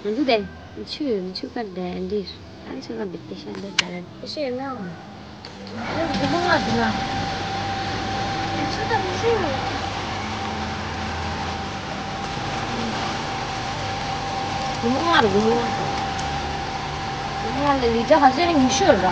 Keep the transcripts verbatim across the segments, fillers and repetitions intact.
ང་ཚོ་དེ་ཆུ་ཆུ་ཁ་དེ་འདི་ཨ་ཆུ་ཁ་བིད་དེ་ཤ་འདི་དེ་ཤེས་ན། ཨ་ལ་དགུ་མོ་ང་འདི་ལ་ཆུ་དང་ཆུ་དགུ་མོ་ང་ར་དགུ་མོ་ང་དགུ་མོ་ང་ལ་ལི་ཅ་ཧ་ཅེ་ཉི་ཤུ་ར།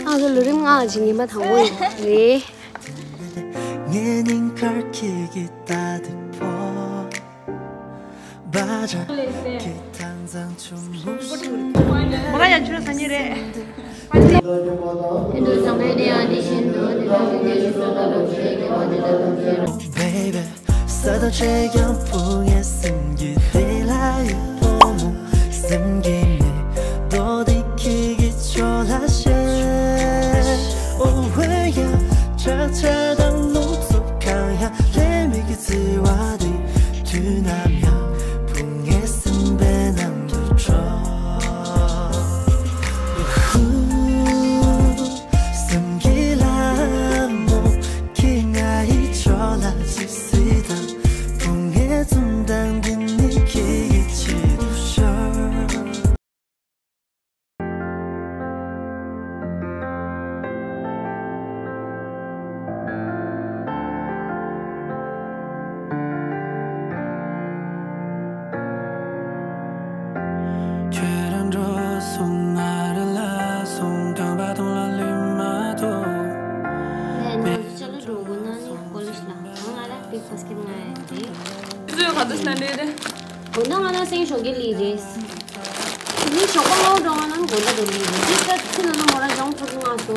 ང་ཚོ་ལོ་རིམ་ལྔ་ཅིག་ཉི་མ་དང་པོ་ཡིན་པ་རེད། མོ་ར་ཡང་ཆུ་ས་ཉི་རེད། Baby། ས་དང་ཆེ་ཡང་བུ་ངའི་སེམས་ཀྱི་དེ་ལ་ཡོད་པོ་མོ། སེམས་ཀྱི་མེ་ཏོག་དེ་ཁྱེད་ཀྱི་ཕྱོགས་ལ་བཞད། ཨོ་ཝེ་ཡ། ཆག་ཆག་དང་རླུང་འཚུབ་གང་ཡང་ལས་མེད་ཀྱི་བརྩེ་བ་དེ་དུས་ནམ་ཡང་བུ་ངའི་སེམས་པའི་ནང་དུ་འཕྲོ། སེམས་ཀྱི་ལྷ་མོ། ཁྱེད་ང་ཡི་ཕྱོགས་ལ་ཇི་སྲིད་དང་། བུ་ངའི་འཛུམ་མདངས་འདི་ནི་ཁྱེད་ཀྱི་ཆེད་དུ་ཤོར། ཁྱོད་རང་འགྲོ་སོང་ང་རང་ལ་སོང་རྐང་པ་གདོང་ལ་ལུས་མ་ཐུབ། ལས་ནང་དུ་ཅ་ལག་འགྲོ་དགོས་ན་ནི་ཀོ་ལེ་ཇི་ལ་ང་ང་ལ་བིག་བྷ་སི་ཀེ་ཊི་ང་ཡ་དེ། ཁྱོད་ཚོས་ག་དུས་ན་འདྲེ་རེད། དགོང་དག་ང་ལ་སེང་ཞོགས་ཀྱི་ལི་རེད། ནི་ཞོགས་པ་ལོག་འགྲོ་ང་ལ་དགོང་དག་འགྲོ་ལི་རེད། འདི་ལྟར་ཁྱི་ལ་ནི་མོ་ར་ལྗང་ཐུག་ང་སོ།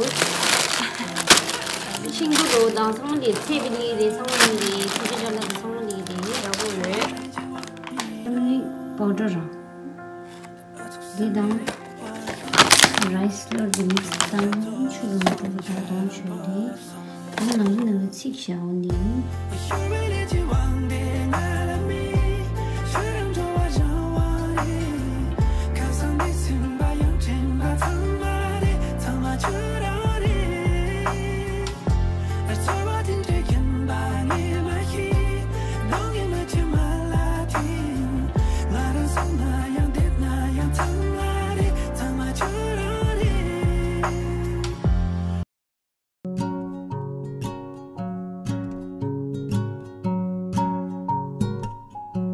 ཤིང་བུ་རོ་དང་ཚང་མ་ལི་ཚེ་བི་ལི་རེད། ཚང་མ་ལི་རེད། ཁྱི་ཅ་ཅ་ལ་དང་ཚང་མ་ལི་རེད། ཡག་པོ་རེད། ནི་པའུ་ཌར་ར། འདི་དང་། རའི་སི་ཕ་ལོར་འདི་མིག་སི་བཏང་། ཆུ་ལ་མ་འགྲོ་བ་དང་དོན་ཆོད་འདི། འདི་ནང་ལ་ནང་ལ་ཚིག་བཞག་འོ་ནི།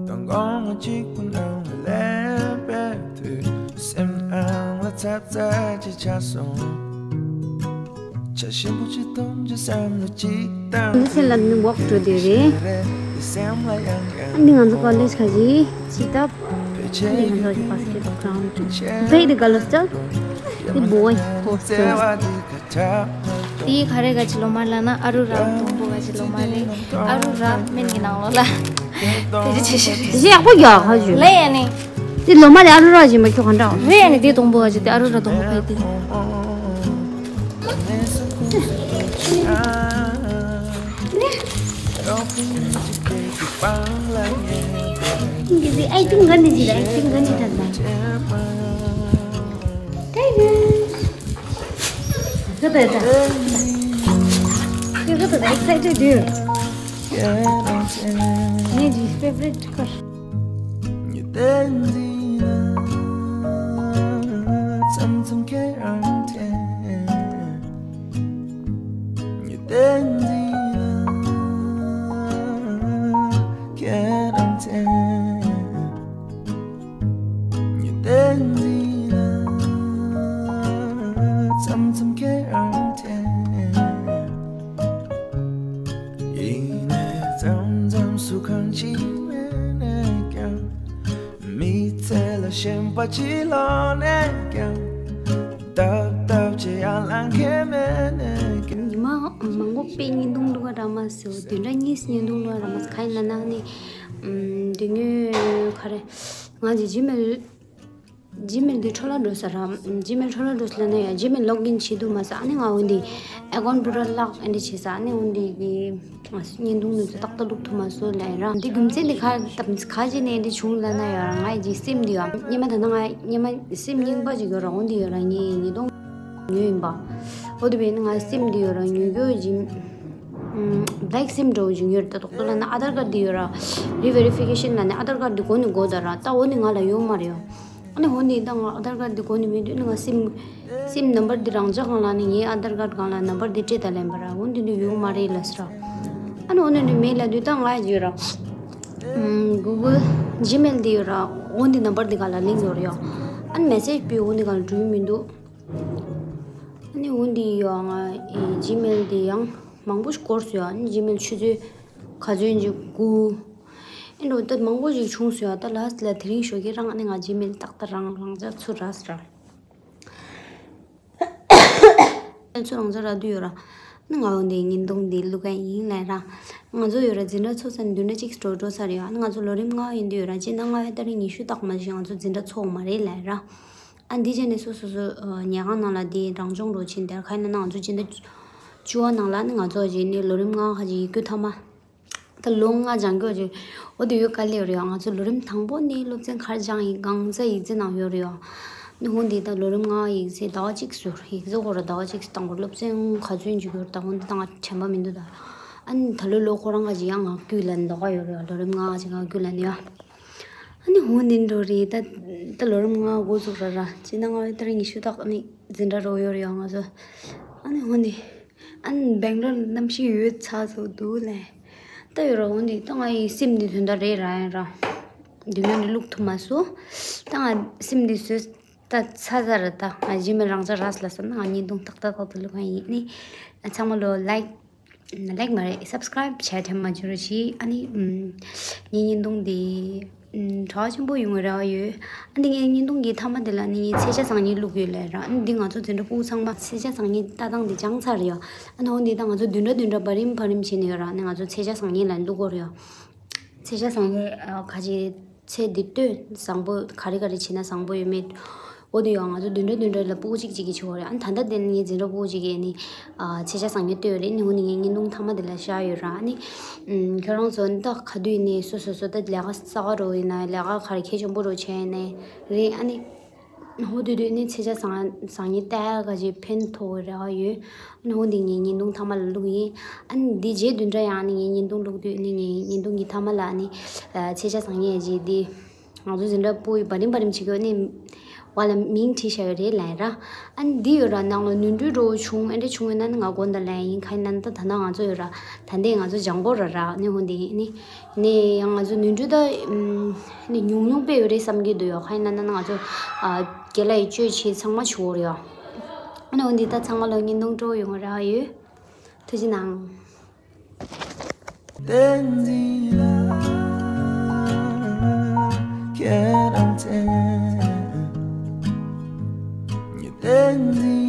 དང་གོང་གཅིག་པུ་ནང་ལ་སླེབས་པའི་དུས། སེམས་ནང་ལ་ཚབ་ཚབ་ཅིག་ཆགས་སོང་། བྱ་ཞིམ་པོ་ཅིག་འཐུང་རྒྱུ་བསམ་བློ་ཅིག་བཏང་། འདི་ཚེ་ལ་ནི་ཝོག་འགྲོ་དུས་རེད། སེམས་ལ་ཡང་ཡང་ཨ་ནི་ང་ཚོ་ཀོ་ལེ་ཇི་ཁ་ཅིག་ཅི་ཏབ། ཨ་ནི་ང་ཚོ་གི་བྷ་སི་ཀེ་ཊི་གི་གྲོང་ཁྱེད་ཀྱི་ག་ལ་སྐྱལ། འདི་བོའི་ཧོ་སི་ཊེལ། དེ་ག་རེ་ག་ཅི་ལོ་མ་ལ་ན་ཨ་རུ་ར་དང་པོ་ག་ཅི་ལོ་མ་རེད། ཨ་རུ་ར་སྨན་གྱི་ནང་ལོགས་ལ། དེ་ཅི་ཆེ་ཤོས་རེད། དེ་ཡག་པོ་ཡོད་ཧ་ཞུ། ལེ་ཡ་ནི། དེ་ལོ་མ་རེད། ཨ་རུ་ར་ཅི་མ་ཁྱོད་ག་འདྲ་བ། རེད་ཡ་ནི་དེ་དང་པོ་ག་ཅི་དེ་ཨ་རུ་ར་དང་པོ་ག་དེ། Acting करने जी रहा, acting करने था। Excited, dude. ये जी favorite कर। ཡིན་ནའི་མཚམས་མཚམས་སུ་གང་ཅི་མེད་ནས་ཀྱང་། མི་ཚེ་ལ་ཞེན་པ་ཅི་ལོག་ནས་ཀྱང་། སྟབས་སྟབས་ཀྱིས་ཡར་ལངས་མཁན་མེད་ནས་ཀྱང་། ཉི་མ་མང་པོ་དཔེ་བརྙན་ཐུང་བླུག་ག་རག་མ་སོང་། བདུན་ཕྲག་གཉིས་བརྙན་ཐུང་བླུག་ག་རག་མ་སོང་། གང་ཡིན་ལབ་ན་ནི། ཨམ། དེ་སྔོན་ག་རེ། ང་ཚོ་Gmail། Gmail་འདི་འཕྲོ་བརླག་འགྲོ་ས་ར། Gmail་འཕྲོ་བརླག་འགྲོ་ས་ལབ་ན་ཡང་Gmail་login་བྱེད་ཐུབ་མ་སོང་། ཨ་ནི་ང་འོ་འདི་account་པུ་ར་བརླག་ཨེ་འདྲ་བྱས་ས། ཨ་ནི་འོ་འདི་གི་བརྙན་ཐུང་འདི་ཚོ་ཏག་ཏག་བླུག་ཐུབ་མ་སོང་ལབ་ར། འདི་རྒྱུ་མཚན་འདི་ག་ད་ག་ཅི་ནས་འདི་བྱུང་ལབ་ན་ཡང་ར། ང་ཡི་sim་འདི་ཡང་སྔོན་མ་ད་ནང་ང་སྔོན་མ་sim་རྙིང་པ་ཅིག་ཡོད་ར། འོ་འདི་ཡོད་ར། ངས་ཉིས་སྟོང་ཉོས་ཡིན་པ། འོ་དེ་བས་ནི་ང་sim་འདི་ཡོད་ར། ཉོ་རྒྱུ་ཡིན། black sim་འདྲ་བོ་ཅིག་ཉོས་ར། ད་ཏོག་ཏོག་ལབ་ན་Aadhaar card་འདི་ཡོད་ར། re verification་ལབ་ནས་Aadhaar card་འདི་གོ་ནི་དགོས་ད་ར། ད་འོ་ནི་ང་ལ་ཡོད་མ་རེད་ཡ། ཨ་ནི་འོ་ནི་ད་ང་Aadhaar card་འདི་གོ་ནི་མེད་དུས་ནི་ང་sim་sim་number་འདི་རང་འཇགས་སྒང་ལ་ནི་ངའི་Aadhaar card་སྒང་ལ་number་འདི་སྤྲད་ད་ལེན་པ་ར། འོ་འདི་འདི་ཡོད་མ་རེད་ལབ་ཟེར་ར། ཨ་ནི་འོ་ནི་ནི་མེད་ལབ་དུས་ད་ང་ཡོད་ར། Google Gmail་འདི་ཡོད་ར། འོ་འདི་number་འདི་ག་ལ་link་ཡོད་ར་ཡ། ཨ་ནི་message་པོ་འོ་འདི་ག་ལ་འགྲོ་ཡི་མི་འདུག་ཨ་ནི་འོ་འདི་ཡོད་ང་Gmail་འདི་ཡང་མང་པོ་ཞིག་བསྐོར་སོང་ཡ། ཨ་ནི་Gmail་ཆུ་ཚོད་ག་ཚོད་ཅིག་དགུ། ཨེ་འགྲོ་ད་མང་པོ་ཞིག་བྱུང་སོང་ཡ། ད་last་ལ་དེ་རིང་ཞོགས་ཀས་རང་ཨ་ནི་ང་Gmail་ཏག་ཏག་རང་རང་འཇགས་ཚུར་རག་སོང་ར། ཨེ་ཚུར་རང་འཇགས་རག་དུས་ཡོད་ར། ཨ་ནི་ང་འོ་འདི་བརྙན་ཐུང་འདི་བླུག་ག་ཡིན་ལབ་ར། ང་ཚོ་ཡོད་ར་འཛིན་གྲྭ་ཚོགས་ས་ནས་བདུན་ཕྲག་གཅིག་འགྲོ་འགྲོ་ས་རེད་ཡ། ཨ་ནི་ང་ཚོ་ལོ་རིམ་ལྔ་ཡིན་དུས་ཡོད་ར། སྤྱིར་ན་ལྔ་པའི་ཏ་རིག་ཉི་ཤུ་རྟགས་མ་ཞིག་ང་ཚོ་འཛིན་གྲྭ་ཚོགས་མ་རེད་ལབ་ར། ཨ་འདི་བྱས་ནས་སོ་སོ་སོ་ཉལ་ཁང་ནང་ལ་དེ་རང་སྦྱོང་རོགས་བྱེད་འདིར་ཁ་ཡིན་ན་ང་ཚོ་སྤྱི་ཟླ་བཅུ་པ་ནང་ལ་ནི་ང་ཚོ་བྱས་ནས་ལོ་རིམ་ལྔ་ཁ་ཅིག་ཡི་གེ་ཐ་མ། ད་ལོ་ལྔ་སྦྱང་རྒྱུ་ཅིག་འོ་དེ་ཡོད་དཀའ་ལས་རེད་ཡ། ང་ཚོ་ལོ་རིམ་དང་པོ་ནས་སློབ་ཚན་ག་རེ་སྦྱངས་ཡིན་གང་ཚ་ཡིག་ཚད་ནང་ཡོད་རེད་ཡ། ནི་འོ་འདི་ད་ལོ་རིམ་ལྔ་ཡིག་ཚད་ཟླ་བ་གཅིག་ཟུར་ཡིག་ཚད་སྐོར་ཟླ་བ་གཅིག་དང་པོ་སློབ་ཚན་ག་ཚོད་ཅིག་ཡོད་རེད། ད་འོ་འདི་ད་ང་དྲན་པ་མི་འདུག་ད་ཨ་ནི་ད་ལོ་ལོ་ཁོ་རང་ག་ཅིག་ཡང་ང་རྒྱུད་ལ་འདོགས་ཡོད་རེད་ཡ། ལོ་རིམ་ལྔ་ཅིག་ང་རྒྱུད་ལ་ནི་ཡ། ཨ་ནི་འོ་འདི་འགྲོ་རེད། ད་ད་ལོ་རིམ་ལྔ་འགོ་བཙུགས་ར་ར་སྤྱིར་ན་ལྔ་པའི་ཏ་རིག་ཉི་ཤུ་རྟགས་ནི་འཛིན་གྲྭ་རོགས་ཡོད་རེད་ཡ་ང་ཚོ། ཨ་ནི་འོ་འདི། ཨ་ནི་སྦེང་ལོར་གནམ་གཤིས་ཡོད་ཚ་ཚོ་འདུག་ལེ། ད་ཡོད་ར་འོ་འདི་ད་ང་ཡི་sim་འདི་དོན་དག་རེད་ར་ཡིན་ར། འདི་ངོས་ནས་བླུག་ཐུབ་མ་སོང་། ད་ང་sim་འདི་བཟོས་ད་ཚ་ཚ་ར། ད་ང་Gmail་རང་འཇགས་རག་སོང་ལབ་སོང་ན་ང་བརྙན་ཐུང་ཏག་ཏག་ཏག་ཏག་བླུག་ག་ཡིན། ཨ་ནི་ཚང་མ་ལོ་like like་མ་རེད་subscribe་བྱས་དྲན་མ་བྱུང་རོགས་གྱིས། ཨ་ནི་ཨམ། ངའི་བརྙན་ཐུང་འདི་ཨམ། གྲགས་ཆེན་པོ་ཡོང་བའི་རེ་བ་ཡོད། ཨ་ནི་ངའི་བརྙན་ཐུང་གི་མཐའ་མ་དེ་ལ་ནི་ངས་ཚེས་ཆ་བཟང་ངན་བླུག་ཡོད་ལབ་ར། ཨ་ནི་འདི་ང་ཚོ་འཛིན་གྲྭ་ཕྲུ་གུ་ཚང་མ་ཚེས་ཆ་བཟང་ངན་ལྟ་སྟངས་འདི་སྦྱངས་ཚར་ཡོད། ཨ་ནི་འོ་འདི་ད་ང་ཚོ་བདུན་ཕྲག་བདུན་ཕྲག་བར་རིམ་བར་རིམ་བྱས་ནས་ཡོད་ར། ཨ་ནི་ང་ཚོ་ཚེས་ཆ་བཟང་ངན་ལ་བླུག་དགོས་རེད་ཡ། ཚེས་ཆ་བཟང་ངན་ཨ་ག་ཅི། ཚེ་འདི་ལྟོས་བཟང་པོ་ག་རེ་ག་རེ་བྱེད་ན་བཟང་པོ་ཡོད་མེད། འོ་དེ་ཡང་ང་ཚོ་བདུན་ཕྲག་བདུན་ཕྲག་ལ་སྤུ་གུ་གཅིག་གཅིག་གིས་བྱེད་དགོས་རེད། ཨ་ནི་ད་ལྟ་དེ་ནི་ངའི་འཛིན་གྲྭ་སྤུ་གུ་གཅིག་གིས་ནི་ཨ་ཚེས་ཆ་བཟང་ངན་ལྟོས་ཡོད་རེད། ནི་འོ་ནི་ངའི་བརྙན་ཐུང་མཐའ་མ་དེ་ལ་བཞག་ཡོད་ར། ཨ་ནི་ཨམ། ཁྱོད་རང་ཚོ་ནི་ད་ག་དུས་ནས་སོ་སོ་སོ་ད་ལས་ཀ་གསར་པ་རོ་ཡིན་ན་ལས་ཀ་ག་རེ་གལ་ཆེན་པོ་རོ་བྱས་ཡིན་ནའི་རེད། ཨ་ནི། འོ་དེ་དུས་ནི་ཚེས་ཆ་བཟང་བཟང་ངན་ལྟ་ག་ཅིག་ཕན་ཐོགས་རེ་བ་ཡོད། ཨ་ནི་འོ་འདི་ངའི་བརྙན་ཐུང་མཐའ་མ་ལ་བླུག་ཡིན། ཨ་ནི་འདི་རྗེས་བདུན་ཕྲག་ཡང་ནི་ངའི་བརྙན་ཐུང་བླུག་དུས་ནི་ངའི་བརྙན་ཐུང་གི་མཐའ་མ་ལ་ནི་ཚེས་ཆ་བཟང་ངན་རྗེས་འདི་ང་ཚོ་འཛིན་གྲྭ་སྤུ་གུ་བར་རིམ་བར་རིམ་བྱེད་དགོས་ནི་བ་ལ་མིང་བྲིས་བཞག་ཡོད་རེད་ལབ་ར། ཨ་ནི་འདི་ཡོད་ར་ནང་ལ་ནོར་འཁྲུལ་འགྲོ་བྱུང་ཨེ་འདྲ་བྱུང་ཡོད་ན་ནི་ང་དགོངས་དག་ལན་ཡིན། ག་ཡིན་ན་ད་ད་ནང་ང་ཚོ་ཡོད་ར་ད་འདི་ང་ཚོ་སྦྱང་དགོས་ར་ར། ནི་འོ་འདི་ནི། ནས་ཡང་ང་ཚོ་ནོར་འཁྲུལ་ད་ཨམ། ནི་ཉུང་ཉུང་དཔེ་ཡོད་རེད་བསམ་གྱི་འདུག་ཡ། གང་ཡིན་ན་ན་ང་ཚོ་ཨ། རྒན་ལགས་ཡི་བཅོས་བྱེད་ཚང་མ་བྱེད་དགོས་རེད་ཡ། ཨ་ནི་འོ་འདི་ད་ཚང་མ་ལ་བརྙན་ཐུང་སྤྲོ་ཡོང་བ་རེ་བ་ཡོད། ཐུགས་རྗེ་གནང་། བསྟན་འཛིན་ལགས་ཁྱེད་རང་བཙན། བསྟན་འཛིན།